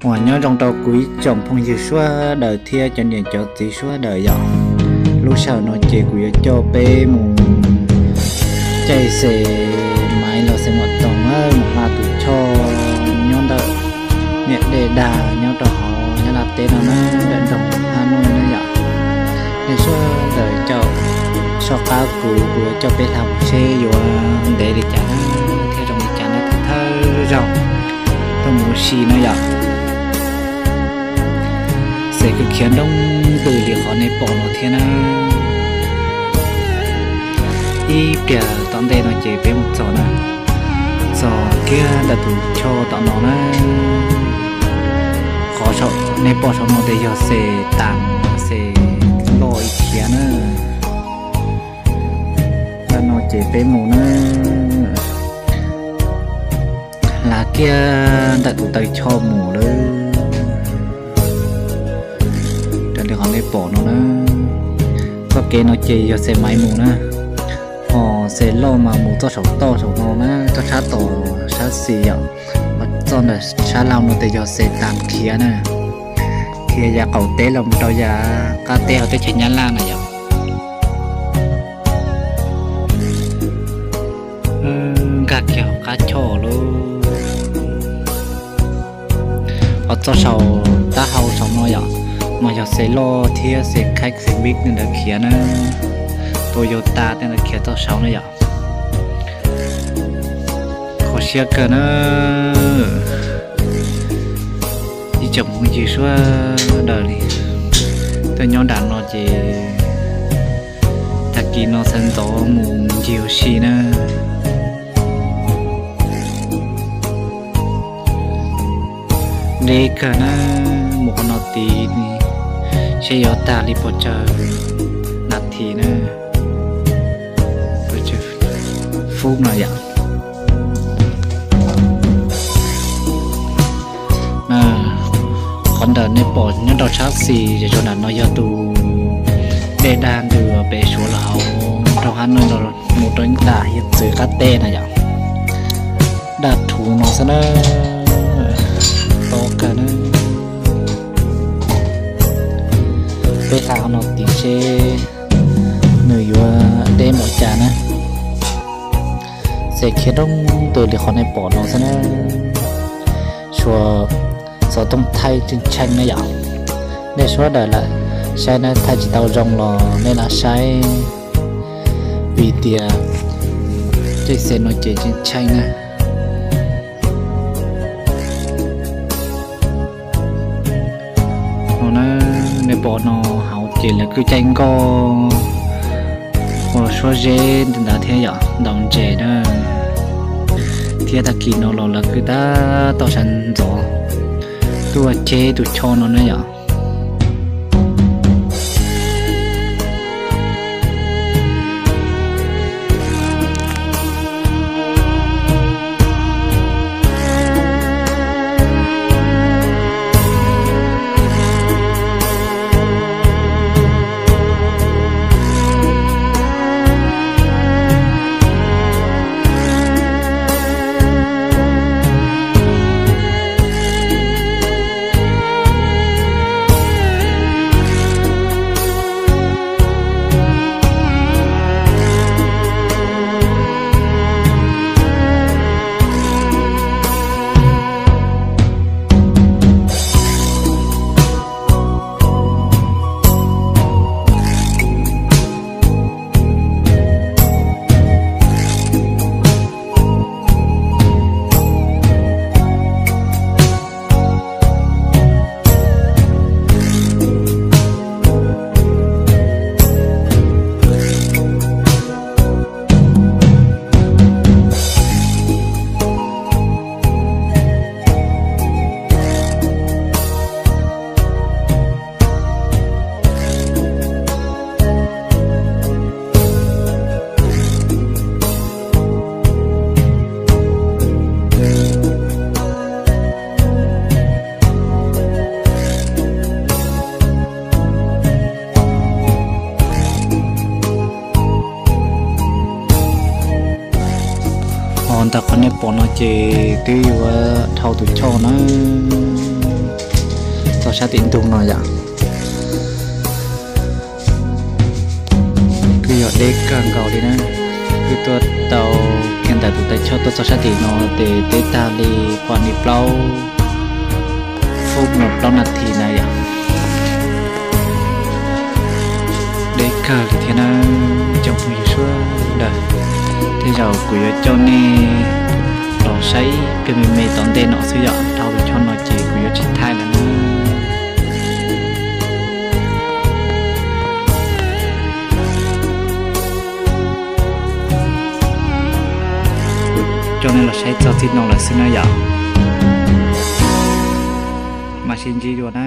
Uas nyob zoo rau kuv ib tsoom phooj ywg sawv daws thiab cov niam cov txiv sawv daws yom. Lub sij hawm no ces kuv yuav coj peb mus caij xes maiv los xes mos toos mus hla tus choj nyob ntawm niam dej dag nyob rau hauv Nyab Laj teb no na, nram nroog Hab Nuj na yom. Nej sawv daws caum soj qab kuv, kuv yuav coj peb hla mus seb yuav ntev li cas na, thiab zoo li cas na, thawj zaug tuaj mus ua si na yom. Xes kuj khiav nroo ntws li qhov nej pom no thiab na. Ib pliag tom ntej no ces peb mus txog na, txog kiag ntawm tus choj tom no na. Qhov nej pom saum no ces yog xes tas, xes loj ib khiav na. Tam no ces peb mus na, hla kiag ntawm tus taw choj mus lawm. Raws li qhov nej pom no na, txoj kev no ces yog xes maiv mus na, ho xes loj mas mus txoj saum toj saum no na, txoj sab tom sab xis yom. Ho txoj ntawm sab laug no ces yog xes tas khiav na, khiav yav qaum teb los mus rau yav qab teb hauv teb chaws Nyab Laj na yom. Nkag kiag hauv qab choj lauj. Ho txoj saum taub hau saum no yom, mas yog xes loj thiab xes khaib xes vij tej ntawd khiav na, Toyota tej ntawd khiav txoj saum na yom. Kho siab kawg na. Ib tsoom phooj ywg sawv daws li, tuaj nyob nram no ces tag kis no sawv ntxov mus ncig ua si na. Deb kawg na, mus qhov no tid seb yuav tag li pes tsawg nas this na. Pes tsawg feeb no yom. Qhov ntawm nej pom nyob rau sab xis zem zos nram no yog tus dej dag ntws pem Suav los hauv nroog Hab Nuj mus rau ib nta hiav txwv qab teb na yom. Daj rhuv no xwb na, tob kawg na. Peb hla qhov no tid seb nws yuav deb npaum cas na. Xes khiav nroo ntws li qhov nej pom no xwb na. Suav xov tooj thaij tseem tsheej na yom. Nej sawv daws lawm saib na, thaij tsis tau zoo los nej lam saib, vim tias caij xes no ces tseem tsheej na. No na, nej pom no hauv ces lawv kuj caij nkoj ua suab zeb ntawd thiab yom, ntaus ntses na. Thiab tag kis no los lawv kuj tab tom sawv ntxov tuaj ceb tus choj no na yom. Ho ntawm qhov nej pom no ces twb yuav dhau tus choj na. sab tim ntug no yom. Kuj yog deb kawg nkaus li na. Kuj tuaj tau kiag ntawm tus taw choj tuaj txog sab tim no ces deb tag li pom li plaub phút no plaub nas this na yom. Deb kawg li thiab na, cov phooj ywg sawv daws. Tej zaum kuv yuav coj nej los saib ib pliag me me tom ntej no xwb yom, dhau tus choj no ces kuv yuav tsis thaij lawm na. Kuv coj nej los saib txog txij no lawm xwb na yom. Mam sib ntsib dua na.